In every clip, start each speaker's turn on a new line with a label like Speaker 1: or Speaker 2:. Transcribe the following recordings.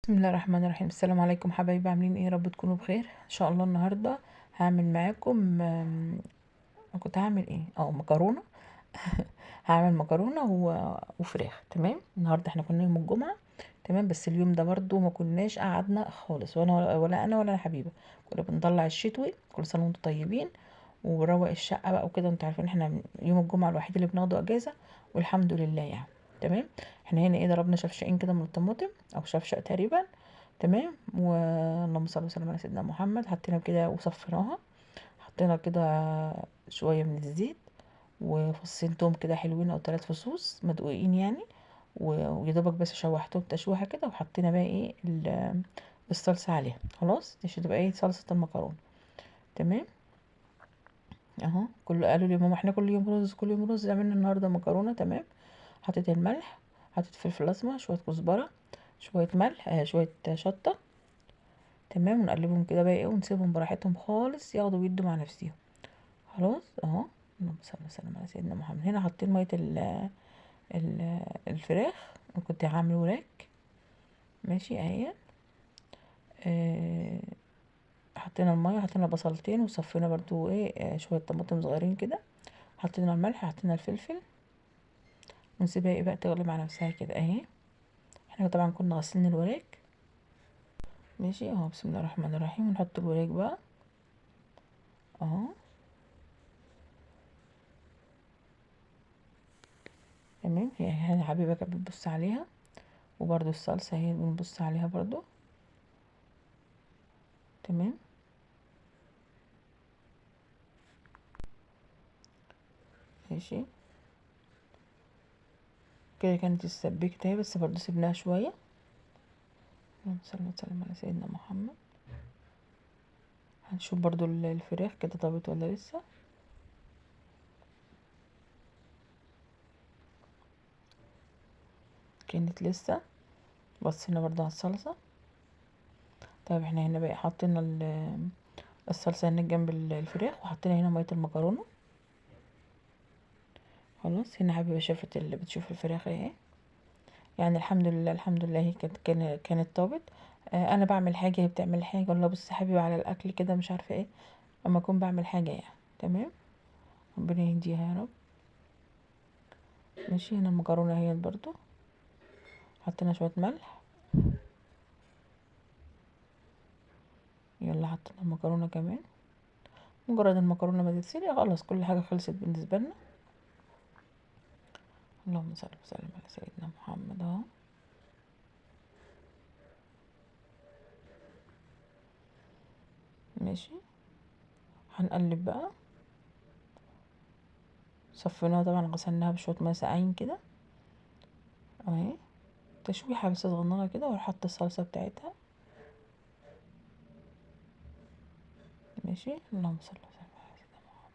Speaker 1: بسم الله الرحمن الرحيم. السلام عليكم حبايبي، عاملين ايه؟ يا رب تكونوا بخير ان شاء الله. النهارده هعمل معاكم كنت هعمل ايه؟ مكرونه. هعمل مكرونه وفراخ. تمام، النهارده احنا كنا يوم الجمعة، تمام، بس اليوم ده برضو ما كناش قعدنا خالص، ولا انا ولا حبيبه، كنا بنطلع الشتوي. كل سنة وانتم طيبين، وروق الشقة بقى وكده. انتوا عارفين احنا يوم الجمعة الوحيد اللي بناخده اجازه، والحمد لله يعني. تمام، احنا هنا ضربنا شفشقين كده من الطماطم او شفشق تقريبا، تمام، واللهم صل وسلم على سيدنا محمد. حطينا كده وصفيناها، حطينا كده شوية من الزيت وفصين توم كده حلوين او 3 فصوص مدقوقين يعني، ويا دوبك بس شوحتهم تشويحه كده، وحطينا بقى الصلصه عليها. خلاص دي عشان تبقى صلصه المكرونه. تمام اهو. كله قالوا لي ماما احنا كل يوم رز، كل يوم رز، عملنا النهارده مكرونه. تمام، حطيت الملح، حطيت فلفل اسمر، شوية كزبره، شوية ملح، شوية شطه. تمام، ونقلبهم كده بقى ونسيبهم براحتهم خالص ياخدوا ويدوا مع نفسيهم. خلاص اهو، اللهم صل وسلم على سيدنا محمد. هنا حاطين مية الفراخ، وكنت هعمل وراك ماشي اهي. حطينا المية، حطينا بصلتين، وصفينا برضو شوية طماطم صغيرين كده، حطينا الملح، حطينا الفلفل، ونسيبها بقى تغلي مع نفسها كده اهي. احنا طبعا كنا غاسلين الوراك ماشي اهو. بسم الله الرحمن الرحيم. ونحط الوراك بقى اهو. تمام، هي هنا حبيبه كانت بتبص عليها، وبرده الصلصه اهي بنبص عليها برده. تمام ماشي كده، كانت اتسبكت اهي، بس برده سيبناها شوية. اللهم صل وسلم على سيدنا محمد. هنشوف برضو الفراخ كده طابت ولا لسه. كانت لسه. بصينا برضو على الصلصه. طيب احنا هنا بقى حطينا الصلصه هنا جنب الفراخ، وحطينا هنا مية المكرونه. خلاص هنا حبيبه شافت اللي بتشوف الفراخ اهي، الحمد لله، الحمد لله هي كانت طابت. انا بعمل حاجة هي بتعمل حاجة، ولا بص حبيبي على الاكل كده مش عارفه ايه، اما اكون بعمل حاجة يعني. تمام، ربنا يهديها يا رب. ماشي، هنا المكرونه اهي برضو حطينا شوية ملح، يلا حطينا المكرونه كمان. مجرد المكرونه ما تتسلق خلاص كل حاجة خلصت بالنسبة لنا. اللهم صل وسلم على سيدنا محمد اهو. ماشي، هنقلب بقى. صفيناها طبعا، غسلناها بشوية مية ساقعين كده اهي، تشويحه بس صغننه كده، واحط الصلصه بتاعتها. ماشي، اللهم صل وسلم على سيدنا محمد.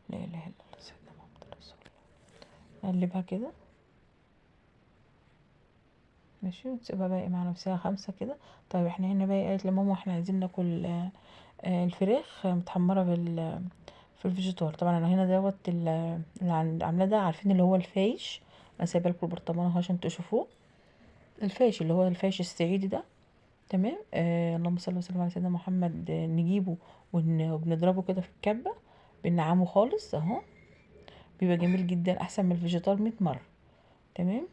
Speaker 1: لا اله الا الله سيدنا محمد رسول الله. نقلبها كده ماشي، وتسيبها بقى مع نفسها 5 كده. طيب احنا هنا بقى قالت لماما احنا عايزين ناكل، الفراخ متحمره في الفيجيتار. طبعا انا هنا دوت اللي عاملاه ده، عارفين اللي هو الفايش، انا سايبه لكم البرطمان اهو عشان تشوفوه، الفايش اللي هو الفايش الصعيدي ده. تمام، اللهم صل وسلم على سيدنا محمد. نجيبه وبنضربه كده في الكبه، بنعمه خالص اهو، بيبقى جميل جدا، احسن من الفيجيتار 100 مرة. تمام،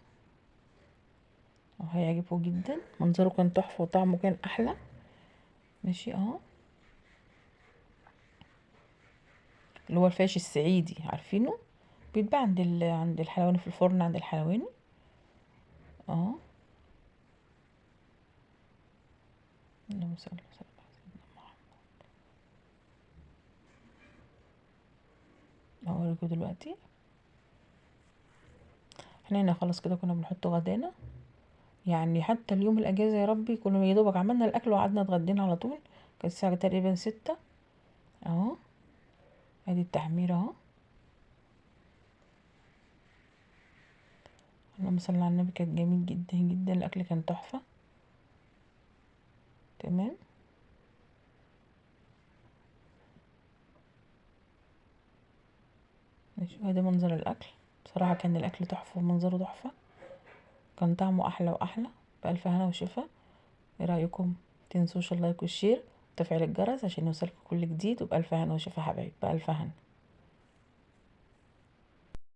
Speaker 1: هيعجبكم جدا، منظره كان تحفة وطعمه كان احلى. ماشي اهو، اللي هو الفاش الصعيدي عارفينه، بيتباع عند الحلواني في الفرن، عند الحلواني اهو. اللهم صل وسلم على سيدنا محمد. هوريكم دلوقتي. احنا هنا خلاص كده كنا بنحط غدانا، حتى اليوم الاجازة يا ربي كنا يا دوبك عملنا الاكل وقعدنا اتغدينا على طول. كانت الساعة تقريبا 6 اهو. ادي التحمير اهو. اللهم صل على النبي. كانت جميل جدا جدا، الاكل كان تحفة. تمام، ماشي، وادي منظر الاكل. بصراحة كان الاكل تحفة ومنظره تحفة، كان طعمه احلى واحلى. بألف هنا وشفا. ايه رأيكم؟ متنسوش ال like وال share وتفعيل الجرس عشان يوصلكم كل جديد. وبألف هنا وشفا حبايب، بألف هنا.